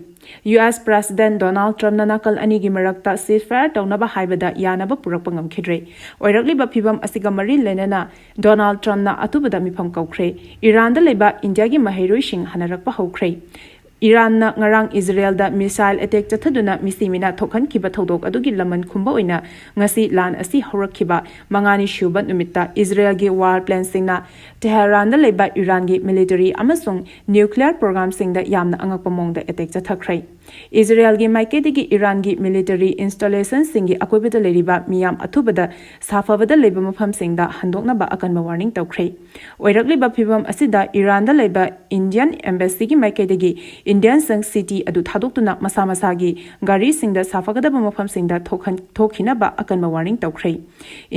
US President Donald Trumpꯅ ꯅꯥꯀꯜ ꯑꯅꯤꯒꯤ ꯃꯔꯛꯇ ceasefire ꯇꯧꯅꯕ ꯍꯥꯏꯕꯗ ꯌꯥꯅꯕ ꯄꯨꯔꯛꯄ ꯉꯝꯈꯤꯗ꯭ꯔꯦ꯫ ꯑꯣꯏꯔꯛꯂꯤꯕ ꯐꯤꯚꯝ ꯑꯁꯤꯒ ꯃꯔꯤ ꯂꯩꯅꯅ Donald Trumpꯅ ꯑꯊꯨꯕꯗ ꯃꯤꯐꯝ ꯀꯧꯈ꯭ꯔꯦ꯫ ꯏꯔꯥꯟꯗ ꯂꯩꯕ ꯏꯟꯗꯤꯌꯥꯒꯤ ꯃꯍꯩꯔꯣꯏꯁꯤꯡ ꯍꯟꯅꯔꯛꯄ ꯍꯧꯈ꯭ꯔꯦ꯫ ꯏꯔꯥꯟꯅ ꯉꯔꯥꯡ ꯏꯖꯔꯦꯜꯗ missile attack ꯆꯠꯊꯗꯨꯅ ꯃꯤꯁꯤ ꯃꯤꯅꯥ ꯊꯣꯛꯍꯟꯈꯤꯕ ꯊꯧꯗꯣꯛ ꯑꯗꯨꯒꯤ ꯂꯃꯟ ꯈꯨꯝꯕ ꯑꯣꯏꯅ ꯉꯁꯤ ꯂꯥꯟ ꯑꯁꯤ ꯍꯧꯔꯛꯈꯤꯕ ꯃꯉꯥꯅꯤ ꯁꯨꯕ ꯅꯨꯃꯤꯠꯇ ꯏꯖꯔꯦꯜꯒꯤ war planeꯁꯤꯡꯅ ꯇꯦꯍꯔꯥꯟꯗ ꯂꯩꯕ ꯏꯔꯥꯟꯒꯤ military ꯑꯃꯁꯨꯡ nuclear programꯁꯤꯡꯗ ꯌꯥꯝꯅ ꯑꯉꯛꯄ ꯃꯑꯣꯡꯗ attack ꯆꯠꯊꯈ꯭ꯔꯦ꯫ ꯏꯖꯔꯦꯜꯒꯤ ꯃꯥꯏꯀꯩꯗꯒꯤ ꯏꯔꯥꯟꯒꯤ ꯃꯤꯂꯤꯇꯔꯤ ꯏꯟꯁꯇꯣꯂꯦꯁꯟꯁꯤꯡꯒꯤ ꯑꯀꯣꯏꯕꯗ ꯂꯩꯔꯤꯕ ꯃꯤꯌꯥꯝ ꯑꯊꯨꯕꯗ ꯁꯥꯐꯕꯗ ꯂꯩꯕ ꯃꯐꯝꯁꯤꯡꯗ ꯍꯟꯗꯣꯛꯅꯕ ꯑꯀꯟꯕ ꯋꯥꯔꯅꯤꯡ ꯇꯧꯈ꯭ꯔꯦ꯫ ꯑꯣꯏꯔꯛꯂꯤꯕ ꯐꯤꯚꯝ ꯑꯁꯤꯗ ꯏꯔꯥꯟꯗ ꯂꯩꯕ ꯏꯟꯗꯤꯌꯟ ꯑꯦꯝꯕꯦꯁꯤꯒꯤ ꯃꯥꯏꯀꯩꯗꯒꯤ ꯏꯟꯗꯤꯌꯟꯁꯤꯡ ꯁꯤꯇꯤ ꯑꯗꯨ ꯊꯥꯗꯣꯛꯇꯨꯅ ꯃꯁꯥ ꯃꯁꯥꯒꯤ ꯒꯥꯔꯤꯁꯤꯡꯗ ꯁꯥꯐꯒꯗꯕ ꯃꯐꯝꯁꯤꯡꯗ ꯊꯣꯛꯍꯟ-, ꯊꯣꯛꯈꯤꯅꯕ ꯑꯀꯟꯕ ꯋꯥꯔꯅꯤꯡ ꯇꯧꯈ꯭ꯔꯦ꯫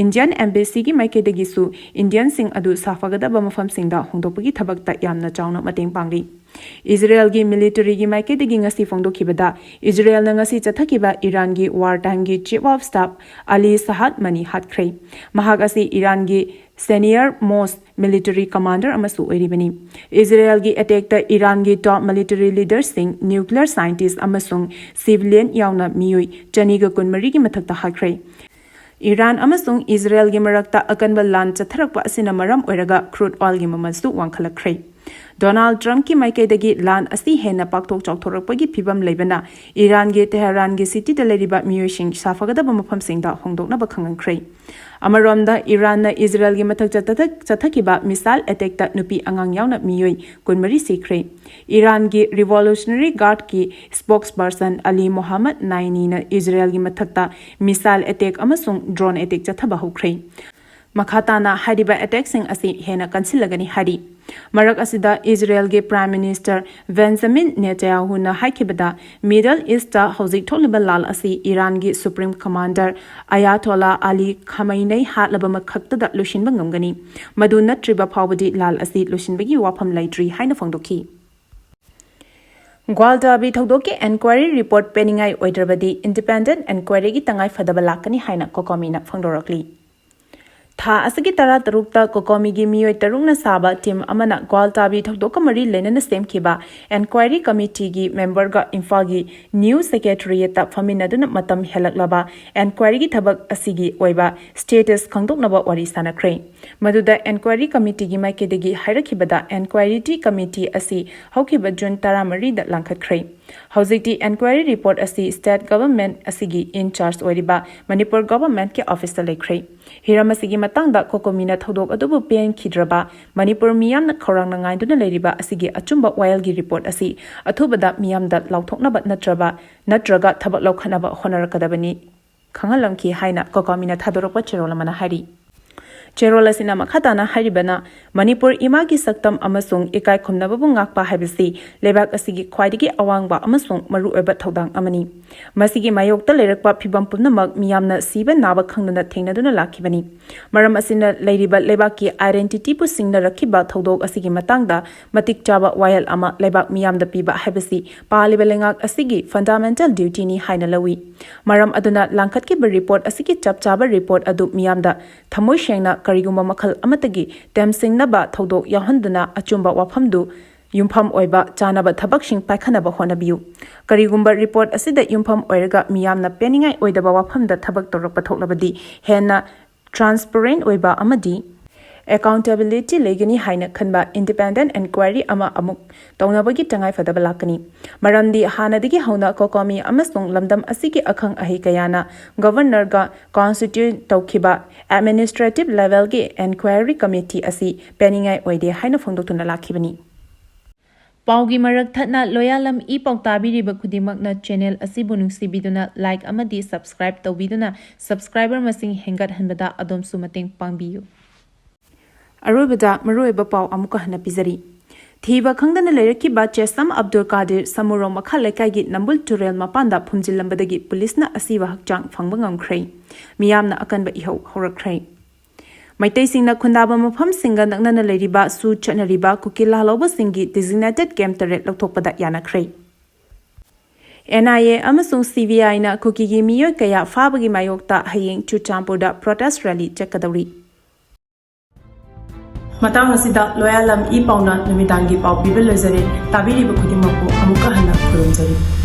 ꯏꯟꯗꯤꯌꯟ ꯑꯦꯝꯕꯦꯁꯤꯒꯤ ꯃꯥꯏꯀꯩꯗꯒꯤꯁꯨ ꯏꯟꯗꯤꯌꯟꯁꯤꯡ ꯑꯗꯨ ꯁꯥꯐꯒꯗꯕ ꯃꯐꯝꯁꯤꯡꯗ ꯍꯣꯡꯗꯣꯛꯄꯒꯤ ꯊꯕꯛꯇ ꯌꯥꯝꯅ ꯆꯥꯎꯅ ꯃꯇꯦꯡ ꯄꯥꯡꯂꯤ꯫ ꯏꯖꯔꯦꯜꯒꯤ ꯃꯤꯂꯤꯇꯔꯤꯒꯤ ꯃꯥꯏꯀꯩꯗꯒꯤ ꯉꯁꯤ ꯐꯣꯡꯗꯣꯛꯈꯤꯕꯗ, ꯏꯖꯔꯦꯜꯅ ꯉꯁꯤ ꯆꯠꯊꯈꯤꯕ ꯏꯔꯥꯟꯒꯤ ꯋꯥꯔ ꯇꯥꯏꯝꯒꯤ chief of staff Ali Shadmani ꯍꯥꯠꯈ꯭ꯔꯦ꯫ ꯃꯍꯥꯛ ꯑꯁꯤ ꯏꯔꯥꯟꯒꯤ ꯁꯦꯅꯤꯌꯔ ꯃꯣꯁ ꯃꯤꯂꯤꯇꯔꯤ ꯀꯃꯥꯟꯗꯔ ꯑꯃꯁꯨ ꯑꯣꯏꯔꯤꯕꯅꯤ꯫ ꯏꯖꯔꯦꯜꯒꯤ ꯑꯦꯇꯦꯛꯇ ꯏꯔꯥꯟꯒꯤ ꯇꯣꯞ ꯃꯤꯂꯤꯇꯔꯤ ꯂꯤꯗꯔꯁꯤꯡ, ꯅ꯭ꯌꯨꯀ꯭ꯂꯤꯌꯔ ꯁꯥꯏꯟꯇꯤꯁ ꯑꯃꯁꯨꯡ ꯁꯤꯚꯤꯂꯤꯌꯟ ꯌꯥꯎꯅ ꯃꯤꯑꯣꯏ ꯆꯅꯤꯒ ꯀꯨꯟꯃꯔꯤꯒꯤ ꯃꯊꯛꯇ ꯍꯥꯠꯈ꯭ꯔꯦ꯫ ꯏꯔꯥꯟ ꯑꯃꯁꯨꯡ ꯏꯖꯔꯦꯜꯒꯤ ꯃꯔꯛꯇ ꯑꯀꯟꯕ ꯂꯥꯟ ꯆꯠꯊꯔꯛꯄ ꯑꯁꯤꯅ ꯃꯔꯝ ꯑꯣꯏꯔꯒ ꯀ꯭ꯔꯨꯗ ꯑꯣꯏꯜꯒꯤ ꯃꯃꯜꯁꯨ ꯋꯥꯡꯈꯠꯂꯛꯈ꯭ꯔꯦ꯫ ꯗꯣꯅꯥꯜꯗ ꯇ꯭ꯔꯝꯞꯀꯤ ꯃꯥꯏꯀꯩꯗꯒꯤ ꯂꯥꯟ ꯑꯁꯤ ꯍꯦꯟꯅ ꯄꯥꯛꯊꯣꯛ ꯆꯥꯎꯊꯣꯔꯛꯄꯒꯤ ꯐꯤꯚꯝ ꯂꯩꯕꯅ ꯏꯔꯥꯟꯒꯤ ꯇꯦꯍꯔꯥꯟꯒꯤ ꯁꯤꯇꯤꯗ ꯂꯩꯔꯤꯕ ꯃꯤꯑꯣꯏꯁꯤꯡ ꯁꯥꯐꯒꯗꯕ ꯃꯐꯝꯁꯤꯡꯗ ꯍꯣꯡꯗꯣꯛꯅꯕ ꯈꯪꯍꯟꯈ꯭ꯔꯦ꯫ ꯑꯃꯔꯣꯝꯗ, ꯏꯔꯥꯟꯅ ꯏꯖꯔꯦꯜꯒꯤ ꯃꯊꯛ ꯆꯠꯊ-, ꯆꯠꯊꯈꯤꯕ ꯃꯤꯁꯥꯏꯜ ꯑꯦꯇꯦꯛꯇ ꯅꯨꯄꯤ ꯑꯉꯥꯡ ꯌꯥꯎꯅ ꯃꯤꯑꯣꯏ ꯀꯨꯟꯃꯔꯤ ꯁꯤꯈ꯭ꯔꯦ꯫ ꯏꯔꯥꯟꯒꯤ ꯔꯤꯚꯣꯂꯨꯁꯅꯔꯤ ꯒꯥꯔꯗꯀꯤ ꯁ꯭ꯄꯣꯛꯁ ꯄꯔꯁꯟ ꯑꯂꯤ ꯃꯣꯍꯥꯃꯗ ꯅꯥꯏꯅꯤꯅ ꯏꯖꯔꯦꯜꯒꯤ ꯃꯊꯛꯇ ꯃꯤꯁꯥꯏꯜ ꯑꯦꯇꯦꯛ ꯑꯃꯁꯨꯡ ꯗ꯭ꯔꯣꯟ ꯑꯦꯇꯦꯛ ꯆꯠꯊꯕ ꯍꯧꯈ꯭ꯔꯦ꯫ ꯃꯈꯥ ꯇꯥꯅ ꯍꯥꯏꯔꯤꯕ ꯑꯦꯇꯦꯛꯁꯤꯡ ꯑꯁꯤ ꯍꯦꯟꯅ ꯀꯟꯁꯤꯜꯂꯒꯅꯤ ꯍꯥꯏꯔꯤ꯫ ꯃꯔꯛ ꯑꯁꯤꯗ, ꯏꯖꯔꯦꯜꯒꯤ prime minister Benjamin ꯅꯦꯇꯥꯟꯌꯥꯍꯨꯅ ꯍꯥꯏꯈꯤꯕꯗ, middle east ꯍꯧꯖꯤꯛ ꯊꯣꯛꯂꯤꯕ ꯂꯥꯜ ꯑꯁꯤ ꯏꯔꯥꯟꯒꯤ ꯁꯨꯄ꯭ꯔꯤꯝ ꯀꯃꯥꯟꯗꯔ ꯑꯌꯥꯇꯣꯂꯥ ꯑꯂꯤ ꯈꯥꯃꯩꯅꯩ ꯍꯥꯠꯂꯕ ꯈꯛꯇꯗ ꯂꯣꯏꯁꯤꯟꯕ ꯉꯝꯒꯅꯤ꯫ ꯃꯗꯨ ꯅꯠꯇ꯭ꯔꯤꯕ ꯐꯥꯎꯕꯗꯤ ꯂꯥꯜ ꯑꯁꯤ ꯂꯣꯏꯁꯤꯟꯕꯒꯤ ꯋꯥꯐꯝ ꯂꯩꯇ꯭ꯔꯤ ꯍꯥꯏꯅ ꯐꯣꯡꯗꯣꯛꯈꯤ꯫ ꯒ꯭ꯋꯥꯜꯇꯥꯕꯤ ꯊꯧꯗꯣꯛꯀꯤ ꯑꯦꯟꯀ꯭ꯋꯥꯏꯔꯤ ꯔꯤꯄꯣꯔꯠ ꯄꯦꯟꯅꯤꯡꯉꯥꯏ ꯑꯣꯏꯗ꯭ꯔꯕꯗꯤ, ꯏꯟꯗꯤꯄꯦꯟꯗꯦꯟꯠ ꯑꯦꯟꯀ꯭ꯋꯥꯏꯔꯤꯒꯤ ꯇꯉꯥꯏ ꯐꯗꯕ ꯂꯥꯛꯀꯅꯤ ꯍꯥꯏꯅ ꯀꯣꯀꯣꯃꯤꯅ ꯐꯣꯡꯗꯣꯔꯛꯂꯤ꯫ ꯊꯥ ꯑꯁꯤꯒꯤ ꯇꯔꯥꯇꯔꯨꯛꯇ ꯀꯣꯀꯣꯃꯤꯒꯤ ꯃꯤꯑꯣꯏ ꯇꯔꯨꯛꯅ ꯁꯥꯕ ꯇꯤꯝ ꯑꯃꯅ ꯒ꯭ꯋꯥꯜꯇꯥꯕꯤ ꯊꯧꯗꯣꯛꯀ ꯃꯔꯤ ꯂꯩꯅꯅ ꯁꯦꯝꯈꯤꯕ ꯑꯦꯟꯀ꯭ꯋꯥꯏꯔꯤ ꯀꯃꯤꯇꯤꯒꯤ ꯃꯦꯝꯕꯔꯒ ꯏꯝꯐꯥꯜꯒꯤ ꯅ꯭ꯌꯨ ꯁꯦꯀ꯭ꯔꯦꯇꯔꯤꯌꯦꯠꯇ ꯐꯝꯃꯤꯟꯅꯗꯨꯅ ꯃꯇꯝ ꯍꯦꯜꯂꯛꯂꯕ ꯑꯦꯟꯀ꯭ꯋꯥꯏꯔꯤꯒꯤ ꯊꯕꯛ ꯑꯁꯤꯒꯤ ꯑꯣꯏꯕ ꯁ꯭ꯇꯦꯇꯁ ꯈꯪꯗꯣꯛꯅꯕ ꯋꯥꯔꯤ ꯁꯥꯅꯈ꯭ꯔꯦ꯫ ꯃꯗꯨꯗ ꯑꯦꯟꯀ꯭ꯋꯥꯏꯔꯤ ꯀꯃꯤꯇꯤꯒꯤ ꯃꯥꯏꯀꯩꯗꯒꯤ ꯍꯥꯏꯔꯛꯈꯤꯕꯗ, ꯑꯦꯟꯀ꯭ꯋꯥꯏꯔꯤ ꯀꯃꯤꯇꯤ ꯑꯁꯤ ꯍꯧꯈꯤꯕ ꯖꯨꯟ ꯇꯔꯥꯃꯔꯤꯗ ꯂꯥꯡꯈꯠꯈ꯭ꯔꯦ꯫ ꯍꯧꯖꯤꯛꯇꯤ ꯏꯟꯀ꯭ꯋꯥꯏꯔꯤ ꯔꯤꯄꯣꯔꯠ ꯑꯁꯤ ꯁ꯭ꯇꯦꯠ ꯒꯚꯔꯟꯃꯦꯟꯠ ꯑꯁꯤꯒꯤ ꯏꯟ ꯆꯥꯔꯖ ꯑꯣꯏꯔꯤꯕ ꯃꯅꯤꯄꯨꯔ ꯒꯚꯔꯟꯃꯦꯟꯠꯀꯤ ꯑꯣꯐꯤꯁꯇ ꯂꯩꯈ꯭ꯔꯦ꯫ ꯍꯤꯔꯝ ꯑꯁꯤꯒꯤ ꯃꯇꯥꯡꯗ ꯀꯣꯀꯣꯃꯤꯅ ꯊꯧꯗꯣꯛ ꯑꯗꯨꯕꯨ ꯄꯦꯟꯈꯤꯗ꯭ꯔꯕ ꯃꯅꯤꯄꯨꯔ ꯃꯤꯌꯥꯝꯅ ꯈꯧꯔꯥꯡꯅ ꯉꯥꯏꯗꯨꯅ ꯂꯩꯔꯤꯕ ꯑꯁꯤꯒꯤ ꯑꯆꯨꯝꯕ ꯋꯥꯌꯦꯜꯒꯤ ꯔꯤꯄꯣꯔꯠ ꯑꯁꯤ ꯑꯊꯨꯕꯗ ꯃꯤꯌꯥꯝꯗ ꯂꯥꯎꯊꯣꯛꯅꯕ ꯅꯠꯇ꯭ꯔꯕ, ꯅꯠꯇ꯭ꯔꯒ ꯊꯕꯛ ꯂꯧꯈꯠꯅꯕ ꯍꯣꯠꯅꯔꯛꯀꯗꯕꯅꯤ ꯈꯪꯍꯜꯂꯝꯈꯤ ꯍꯥꯏꯅ ꯀꯣꯀꯣꯃꯤꯅ ꯊꯥꯗꯣꯔꯛꯄ ꯆꯦꯔꯣꯜ ꯑꯃꯅ ꯍꯥꯏꯔꯤ꯫ ꯆꯦꯔꯣꯜ ꯑꯁꯤꯅ ꯃꯈꯥ ꯇꯥꯅ ꯍꯥꯏꯔꯤꯕꯅ, ꯃꯅꯤꯄꯨꯔ ꯏꯃꯥꯒꯤ ꯁꯛꯇꯝ ꯑꯃꯁꯨꯡ ꯏꯀꯥꯏ ꯈꯨꯝꯅꯕꯕꯨ ꯉꯥꯛꯄ ꯍꯥꯏꯕꯁꯤ ꯂꯩꯕꯥꯛ ꯑꯁꯤꯒꯤ ꯈ꯭ꯋꯥꯏꯗꯒꯤ ꯑꯋꯥꯡꯕ ꯑꯃꯁꯨꯡ ꯃꯔꯨꯑꯣꯏꯕ ꯊꯧꯗꯥꯡ ꯑꯃꯅꯤ꯫ ꯃꯁꯤꯒꯤ ꯃꯥꯌꯣꯛꯇ ꯂꯩꯔꯛꯄ ꯐꯤꯚꯝ ꯄꯨꯝꯅꯃꯛ ꯃꯤꯌꯥꯝꯅ ꯁꯤꯕ ꯅꯥꯕ ꯈꯪꯗꯅ ꯊꯦꯡꯅꯗꯨꯅ ꯂꯥꯛꯈꯤꯕꯅꯤ꯫ ꯃꯔꯝ ꯑꯁꯤꯅ ꯂꯩꯔꯤꯕ ꯂꯩꯕꯥꯛꯀꯤ identityꯕꯨ ꯁꯤꯡꯅꯔꯛꯈꯤꯕ ꯊꯧꯗꯣꯛ ꯑꯁꯤꯒꯤ ꯃꯇꯥꯡꯗ ꯃꯇꯤꯛ ꯆꯥꯕ ꯋꯥꯌꯦꯜ ꯑꯃ ꯂꯩꯕꯥꯛ ꯃꯤꯌꯥꯝꯗ ꯄꯤꯕ ꯍꯥꯏꯕꯁꯤ ꯄꯥꯜꯂꯤꯕ ꯂꯩꯉꯥꯛ ꯑꯁꯤꯒꯤ fundamental dutyꯅꯤ ꯍꯥꯏꯅ ꯂꯧꯏ꯫ ꯃꯔꯝ ꯑꯗꯨꯅ ꯂꯥꯡꯈꯠꯈꯤꯕ ꯔꯤꯄꯣꯔꯠ ꯑꯁꯤꯒꯤ ꯆꯞ ꯆꯥꯕ ꯔꯤꯄꯣꯔꯠ ꯑꯗꯨ ꯃꯤꯌꯥꯝꯗ ꯊꯃꯣꯏ ꯁꯦꯡꯅ ꯀꯔꯤꯒꯨꯝꯕ ꯃꯈꯜ ꯑꯃꯠꯇꯒꯤ ꯇꯦꯝꯁꯤꯡꯅꯕ ꯊꯧꯗꯣꯛ ꯌꯥꯎꯍꯟꯗꯨꯅ ꯑꯆꯨꯝꯕ ꯋꯥꯐꯝꯗꯨ ꯌꯨꯝꯐꯝ ꯑꯣꯏꯕ ꯆꯥꯅꯕ ꯊꯕꯛꯁꯤꯡ ꯄꯥꯏꯈꯠꯅꯕ ꯍꯣꯠꯅꯕꯤꯌꯨ꯫ ꯀꯔꯤꯒꯨꯝꯕ ꯔꯤꯄꯣꯔꯠ ꯑꯁꯤꯗ ꯌꯨꯝꯐꯝ ꯑꯣꯏꯔꯒ ꯃꯤꯌꯥꯝꯅ ꯄꯦꯟꯅꯤꯡꯉꯥꯏ ꯑꯣꯏꯗꯕ ꯋꯥꯐꯝꯗ ꯊꯕꯛ ꯇꯧꯔꯛꯄ ꯊꯣꯛꯂꯕꯗꯤ ꯍꯦꯟꯅ transparent ꯑꯣꯏꯕ ꯑꯃꯗꯤ accountability ꯂꯩꯒꯅꯤ ꯍꯥꯏꯅ ꯈꯟꯕ independent inquiry ꯑꯃ ꯑꯃꯨꯛ ꯇꯧꯅꯕꯒꯤ ꯇꯉꯥꯏꯐꯗꯕ ꯂꯥꯛꯀꯅꯤ꯫ ꯃꯔꯝꯗꯤ ꯍꯥꯟꯅꯗꯒꯤ ꯍꯧꯅ ꯀꯣꯀꯣꯃꯤ ꯑꯃꯁꯨꯡ ꯂꯝꯗꯝ ꯑꯁꯤꯒꯤ ꯑꯈꯪ ꯑꯍꯩ ꯀꯌꯥꯅ ꯒꯚꯔꯅꯔꯒ constitute ꯇꯧꯈꯤꯕ administrative levelꯒꯤ inquiry committee ꯑꯁꯤ ꯄꯦꯟꯅꯤꯡꯉꯥꯏ ꯑꯣꯏꯗꯦ ꯍꯥꯏꯅ ꯐꯣꯡꯗꯣꯛꯇꯨꯅ ꯂꯥꯛꯈꯤꯕꯅꯤ꯫ ꯄꯥꯎꯒꯤ ꯃꯔꯛ ꯊꯠꯅ ꯂꯣꯌꯥꯂꯝ ꯏ ꯄꯥꯎ ꯇꯥꯕꯤꯔꯤꯕ ꯈꯨꯗꯤꯡꯃꯛꯅ channel ꯑꯁꯤꯕꯨ ꯅꯨꯡꯁꯤꯕꯤꯗꯨꯅ like ꯑꯃꯗꯤ subscribe ꯇꯧꯕꯤꯗꯨꯅ subscriber ꯃꯁꯤꯡ ꯍꯦꯟꯒꯠꯍꯟꯕꯗ ꯑꯗꯣꯝꯁꯨ ꯃꯇꯦꯡ ꯄꯥꯡꯕꯤꯌꯨ꯫ ꯑꯔꯣꯏꯕꯗ ꯃꯔꯨꯑꯣꯏꯕ ꯄꯥꯎ ꯑꯃꯨꯛꯀ ꯍꯟꯅ ꯄꯤꯖꯔꯤ꯫ ꯊꯤꯕ ꯈꯪꯗꯅ ꯂꯩꯔꯛꯈꯤꯕ ꯆꯦꯁꯝ ꯑꯕꯗꯨꯜ ꯀꯥꯗꯤꯔ ꯁꯃꯨꯔꯣꯡ ꯃꯈꯥ ꯂꯩꯀꯥꯏꯒꯤ ꯅꯝꯕꯨꯜ ꯇꯨꯔꯦꯜ ꯃꯄꯥꯟꯗ ꯐꯨꯝꯖꯤꯜꯂꯝꯕꯗꯒꯤ ꯄꯨꯂꯤꯁꯅ ꯑꯁꯤꯕ ꯍꯛꯆꯥꯡ ꯐꯪꯕ ꯉꯝꯈ꯭ꯔꯦ꯫ ꯃꯤꯌꯥꯝꯅ ꯑꯀꯟꯕ ꯏꯍꯧ ꯍꯧꯔꯛꯈ꯭ꯔꯦ꯫ ꯃꯩꯇꯩꯁꯤꯡꯅ ꯈꯨꯟꯗꯥꯕ ꯃꯐꯝꯁꯤꯡꯒ ꯅꯛꯅꯅ ꯂꯩꯔꯤꯕ ꯁꯨ ꯆꯠꯅꯔꯤꯕ ꯀꯨꯀꯤ ꯂꯥꯜꯍꯧꯕꯁꯤꯡꯒꯤ designated camp ꯇꯔꯦꯠ ꯂꯧꯊꯣꯛꯄꯗ ꯌꯥꯅꯈ꯭ꯔꯦ꯫ NIA ꯑꯃꯁꯨꯡ CBIꯅ ꯀꯨꯀꯤꯒꯤ ꯃꯤꯑꯣꯏ ꯀꯌꯥ ꯐꯥꯕꯒꯤ ꯃꯥꯌꯣꯛꯇ ꯍꯌꯦꯡ ꯆꯨꯔꯆꯥꯟꯄꯨꯔꯗ protest rally ꯆꯠꯀꯗꯧꯔꯤ꯫ ꯃꯇꯥꯡ ꯑꯁꯤꯗ ꯂꯣꯌꯥꯂꯝ ꯏ ꯄꯥꯎꯅ ꯅꯨꯃꯤꯗꯥꯡꯒꯤ ꯄꯥꯎ ꯄꯤꯕ ꯂꯣꯏꯖꯔꯦ꯫ ꯇꯥꯕꯤꯔꯤꯕ ꯈꯨꯗꯤꯡꯃꯛꯄꯨ ꯑꯃꯨꯛꯀ ꯍꯟꯅ ꯈꯨꯔꯨꯝꯖꯔꯤ꯫